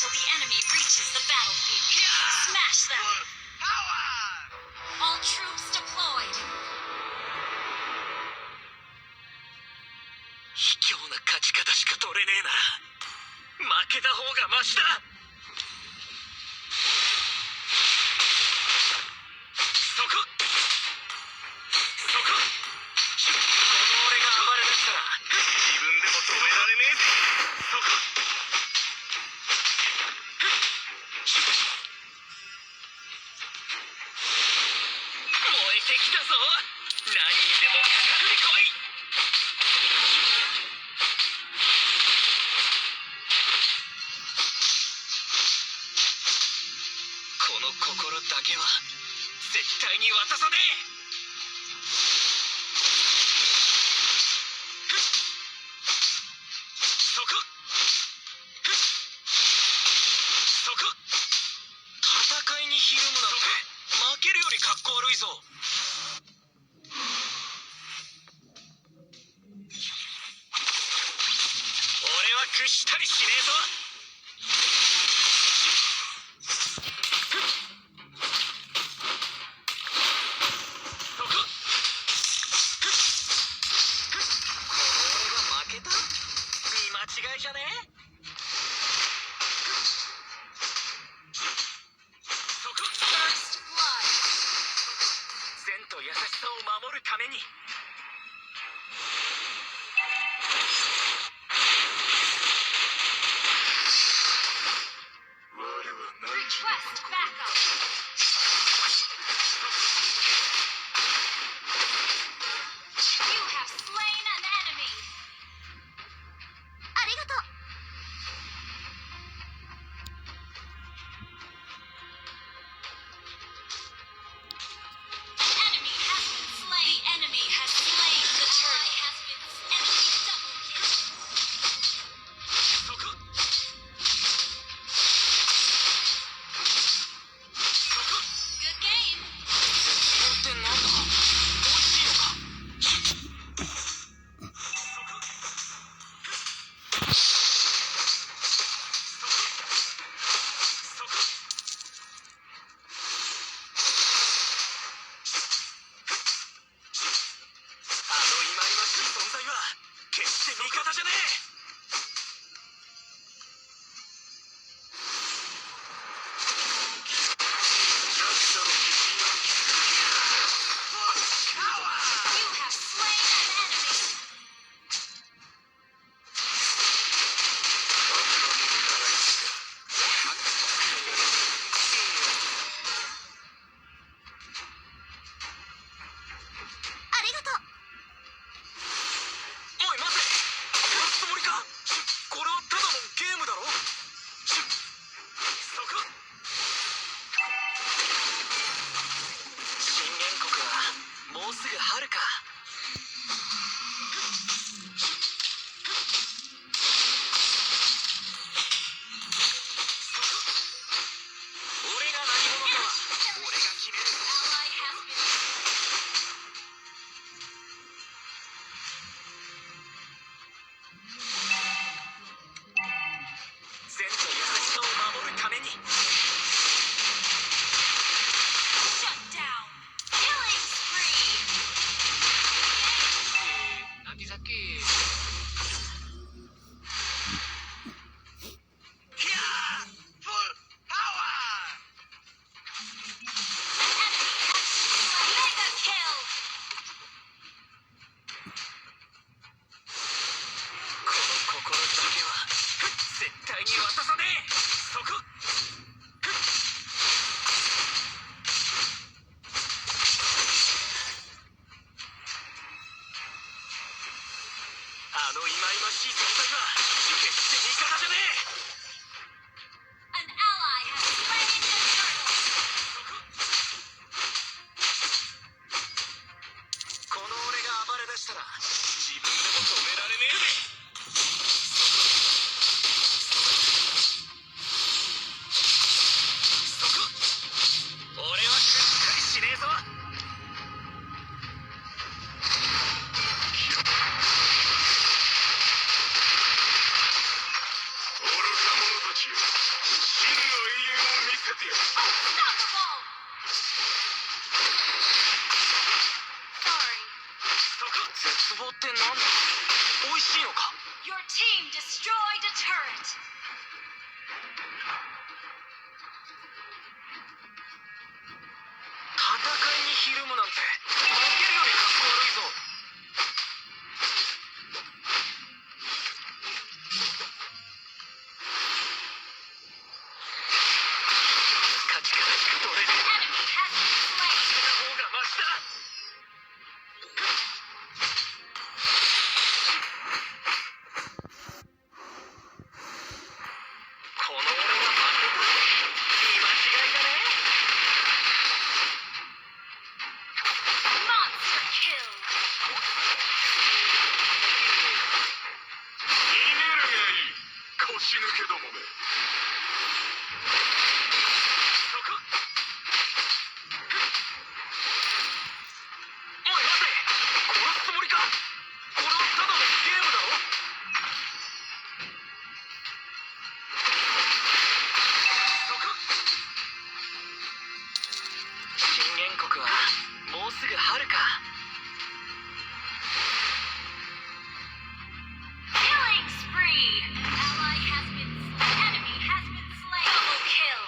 until the enemy reaches the battlefield. Smash them! All troops deployed! 卑怯な勝ち方しか取れねえなら負けた方がマシだ。そこそこ。この俺が暴れ出したら自分でも止められねえぜ。そこ。燃えてきたぞ。何にでもかかってこい。この心だけは絶対に渡さねえ。そこそこ。戦いにひるむなんて負けるより格好悪いぞ。俺は屈したりしねえぞ。そこ。この俺が負けた？見間違いじゃねえ？そこ。 First blood! 善と優しさを守るために。 Request backup! You have slain an enemy! ありがとう。 An enemy has been slain. The enemy has slain the turtle. Has been enemy double kill. そこそこ。 Good game. 絶望ってなんだ？美味しいのか？そこそこそこ。あの忌々しい存在は決して味方じゃねえ。 You have slain an enemy. ありがとう。おい待て、殺すつもりか？これはただのゲームだろ。そこ。信玄国はもうすぐ春か。そこ。俺が何者かは俺が決める。 Ally has been slain. 善と優しさを守るために。 Shut down. Killing spree. Nanti sakit. An enemy has been slain. Mega kill. この心だけは絶対に渡さねえ。そこ。あの忌々しい存在は決して味方じゃねえ。 An ally has slain the turtle. そこ。この俺が暴れ出したら自分でも止められねえぜ。そこ。俺は屈したりしねえぞ。てやる。 Unstoppable. Sorry. そこ。絶望ってなんだ。美味しいのか。 Your team destroyed a turret. 戦いにひるむなんて負けるよりかっこ悪いぞ。勝ち方しか取れね An enemy has been slain. え方がマシだ。この俺が負けた。見間違いだね。 Monster kill. 逃げるがいい、腰抜けどもめ。そこ。おい待て、殺すつもりか。これはただのゲームだろ。そこ。信玄国はもうすぐ春か。 Killing spree. An ally has been slain. Enemy has been slain. Double kill.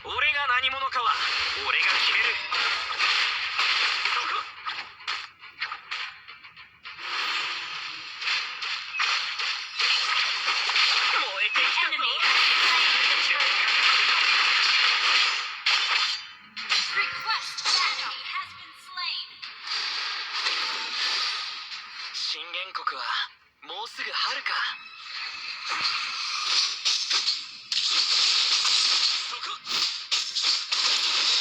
俺が何者かは俺が決める。そこ。燃えてきたぞ。 Enemy has slain the turtle. Request backup. Enemy has been slain. 信玄国はもうすぐ春か。そこ。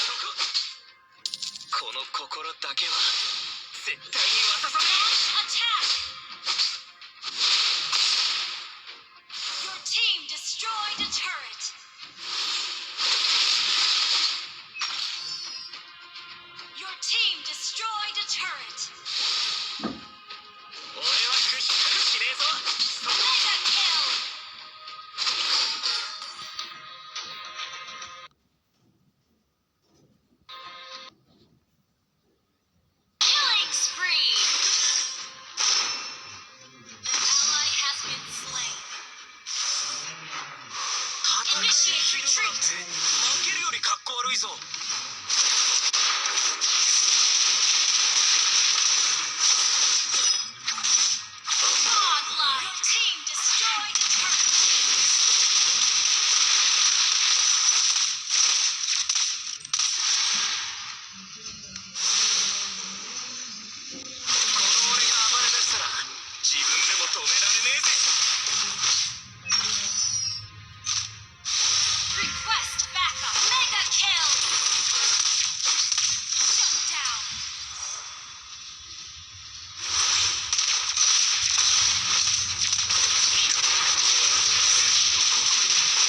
そこ。この心だけは絶対に渡さね Attack! Your team destroyed a turret. Your team destroyed a turret. え。俺は屈ししねえぞ。そこ。 Mega kill! Killing spree! An ally has been slain. 戦いにひるむなんて負けるよりかっこ悪いぞ。 Godlike! Your team destroyed a turret. この俺が暴れ出したら自分でも止められねえぜ。 Request backup. Mega kill. Shut down.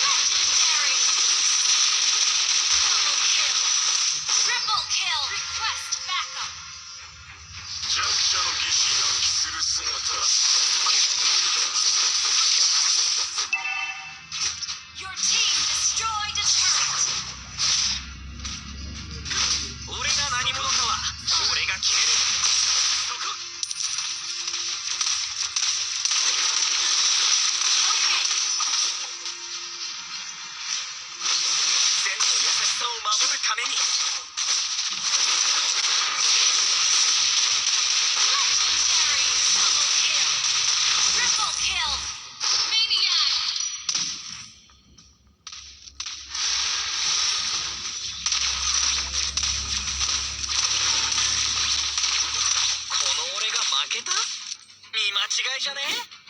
Legendary. Double kill. Triple kill. Request backup. 弱者の疑心暗鬼する姿。 Your team destroyed a turret. 俺が何者かは俺が決める。そこ。 Okay. 善と優しさを守るために。 Legendary. Double kill. Triple kill. Maniac. この俺が負けた。見間違いじゃねえ。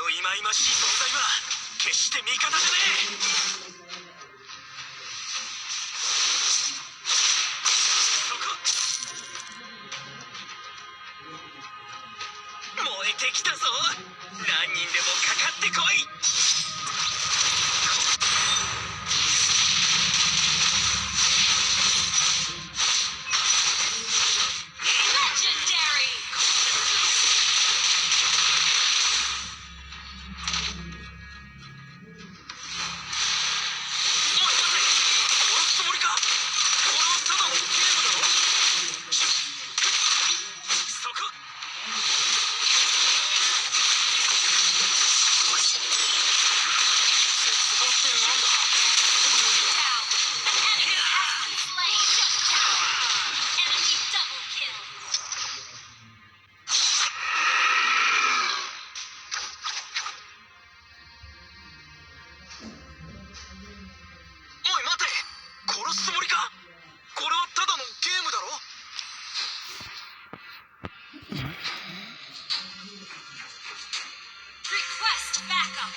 の忌々しい存在は決して味方じゃねえ。そこ。燃えてきたぞ。何人でもかかってこい。 Legendary. おい待て、殺すつもりか。これはただのゲームだろ。そこ。絶望ってなんだ。 Down. An enemy has been slain. Shut down. Enemy double kill. おい待て、殺すつもりか。これはただのゲームだろ。 Request backup.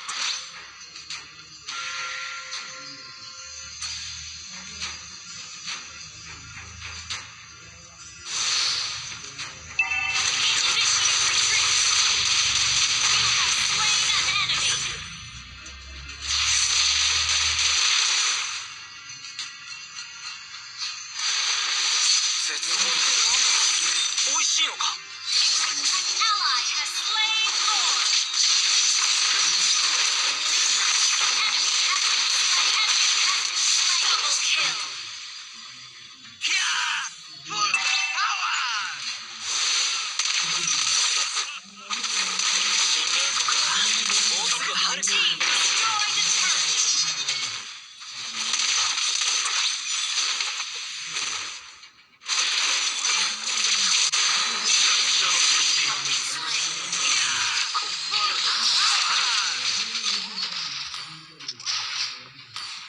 Initiate retreat. You have slain an enemy. 絶望ってなんだ。美味しいのか。 An ally has slain Lord. Enemy has been slain. Enemy has been slain. Double kill. いやー、フルパワー。新原告はもうすぐ Your 春か。 team destroyed a turret.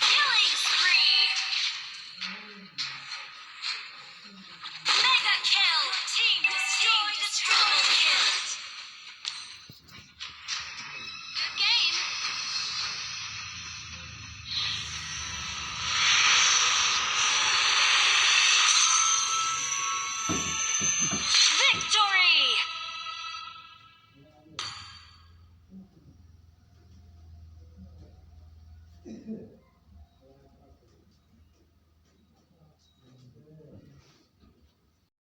Killing spree. Mega kill. Your team destroyed a turret. Kill. Good game. Victory!